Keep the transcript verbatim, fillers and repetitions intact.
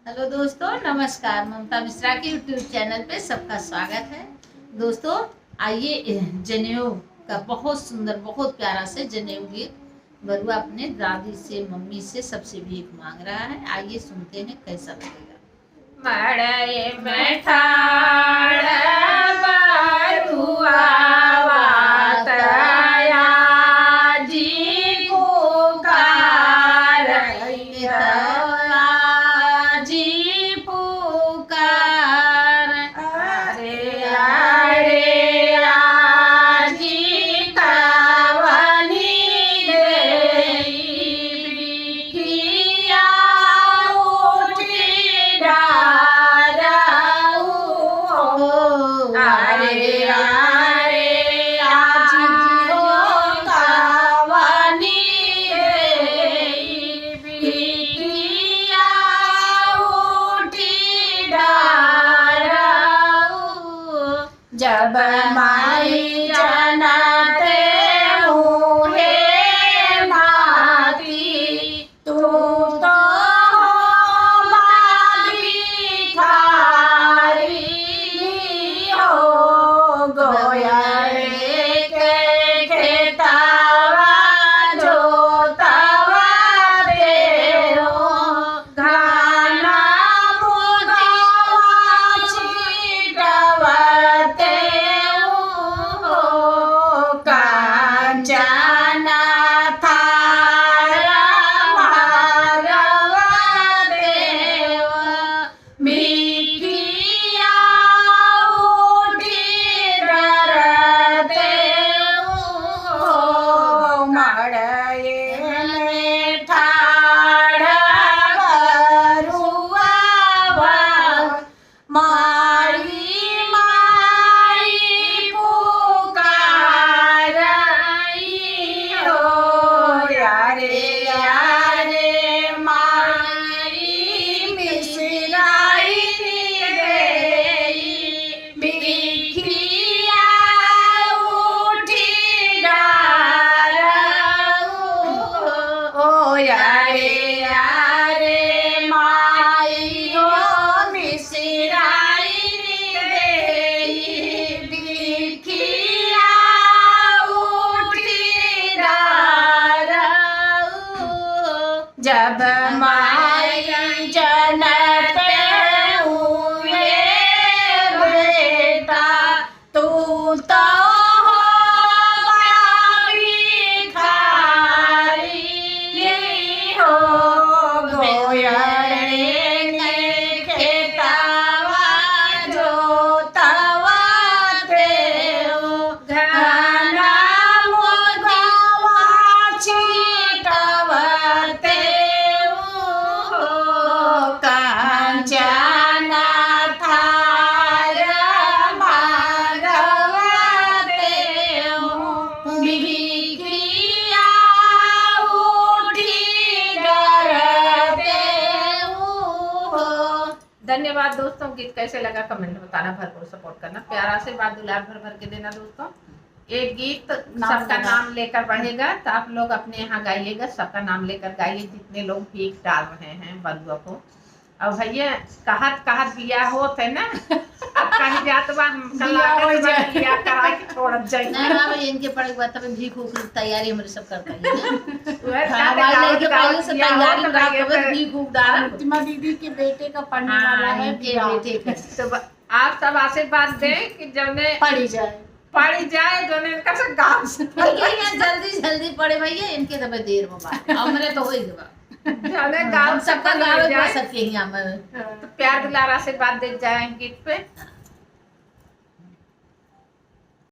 हेलो दोस्तों, नमस्कार। ममता मिश्रा के YouTube चैनल पे सबका स्वागत है। दोस्तों, आइए, एह, जनेऊ का बहुत सुंदर, बहुत प्यारा से जनेऊ गीत बरुआ अपने दादी से, मम्मी से, सबसे भीख मांग रहा है। आइए सुनते हैं कैसा लगेगा। मड़ई में ठाड़ बरुआ वात आजी पुकार, आजी पुकार। अरे, अरे, आजी कवनी देई बिखिया उठी डारऊ हो। अरे, अरे, आजी कवनी देई बिखिया उठी डारऊ। जब माई जनते हूँ हे माती, तू तो हो माँ भिखारी हो, गोयरे के खेतवा जोतवा दे हो। घाना मुदवा छिटवते हो, कांचन थार भरवते हो, बिखिया उठी डरते हो, मड़ई में ठाड़ बरुआ माई, माई पुकारई हो। यारे, यारे माई मिसिराई देई बिखिया उठी डारऊ। ओ यारे, यारे माई हो मिसिराई देई बिखिया उठी डारऊ। जब माई जनते हुए बेटा, तू तो हो भिखारी हो, गोयरे के खेतवा जोतवा दे हो। घाना मुदवा छिटवते हो, कांचन थार भरवते हो, बिखिया उठी डरते हो। धन्यवाद दोस्तों, गीत कैसे लगा comment में बताना, भरपूर support करना, प्यारा आशीर्वाद दुलार भर भर के देना दोस्तों। एक गीत नाम सबका लगा। नाम लेकर बढ़ेगा, तो आप लोग अपने यहाँ गाइएगा, सबका नाम लेकर गाइए, जितने लोग भीख डाल रहे हैं बरुआ को। और भैया कहत कहत बियाह होत है ना, अब कहीं जात बा, हम कल बियाह लागत हो बा, जाए। बियाह करा के छोड़त जाए। नहीं बाबा, इनके पढ़े के बाद तब भीख उख की तैयारी हमरे सब करता है ना। वह हाँ, कहते हमारे गावत लड़के गावत पहले से बियाह तैयारी होत करा भैया के के। भीख उख डाल। अंतिमा दीदी के बेटे का पढ़ने हाँ, वाला है इनके बियाह। बेटे का। तो ब-, आप सब आशीर्वाद दें कि जौने पढ़ी जाए। पढ़ी जाए, जौने इनका से गाँव से भैया, ये जल्दी जल्दी पढ़े भैया, इनके तबे देर में बात। हमरे तो होई गवा। जौने गाँव हम से सबका पढ़ी गाँव में जाए। बस सके ही हम। हाँ, तो प्यार दुलार आशीर्वाद दे जाए गीत पे।